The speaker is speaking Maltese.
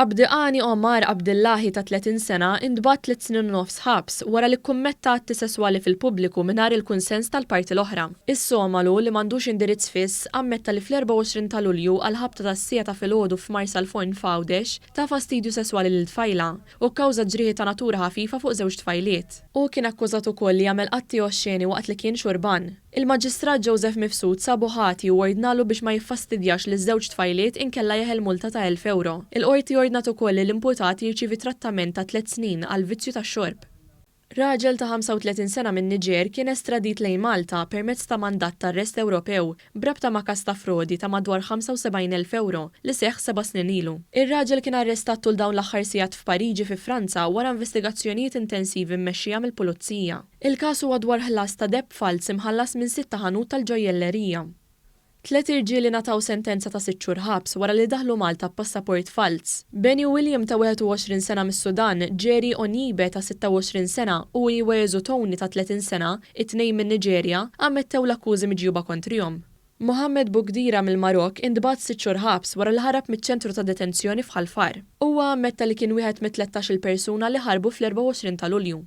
Abdiqani Omar Abdillahi ta' 30 sena intbagħat tliet snin u nofs ħabs wara li kkummetta atti sesswali fil-pubbliku mingħajr il-kunsens tal-parti l-oħra. Is-Somalu, li m'għandux indirizz fiss, ammetta li fl-24 ta' Lulju għall-ħabta tas-siegħa ta' filgħodu f'Marsalforn f'Għawdex ta fastidju sesswali lil tfajla u kkawża ġrieħi ta' natura ħafifa fuq żewġ tfajliet. Hu kien akkużat ukoll li għamel atti oxxeni waqt li kien xurban. Il-Maġistrat Joseph Mifsud sabu ħati u ordnalu biex ma jiffastidjax liż-żewġ tfajliet inkella jeħel multa ta' €1,000. Il-Qorti ordnat ukoll li l-imputat jirċievi trattament ta' tliet snin għall-vizzju tax-xorb. Raġel ta' 35 sena min-Niġer kien estradit lejn Malta permezz ta' mandat t'arrest Ewropew b'rabta ma' każ ta' frodi ta' madwar €75,000 li seħħ seba' snin ilu. Ir-raġel kien arrestat tul dawn l-aħħar sigħat f'Pariġi fi Franza wara investigazzjonijiet intensivi mmexxija mill-Pulizija. Il-każ huwa dwar ħlas ta' deheb falz imħallas minn sid ta' ħanut tal-ġojjellerija. Tliet irġiel ingħataw sentenza ta' sitt xhur ħabs wara li daħlu Malta b'passaport falz. Benny William ta' 21 sena mis-Sudan, Jerry Onyibe ta' 26 sena u Iwezu Tony ta' 30 sena, it-tnejn min-Niġerja, ammettew l-akkużi miġjuba kontrihom. Mohamed Boughdira mill-Marokk intbagħat sitt xhur ħabs wara li ħarab miċ-ċentru ta' detenzjoni f'Ħal Far. Huwa ammetta li kien wieħed mit-tlettax-il persuna li ħarbu fl-24 ta' Lulju.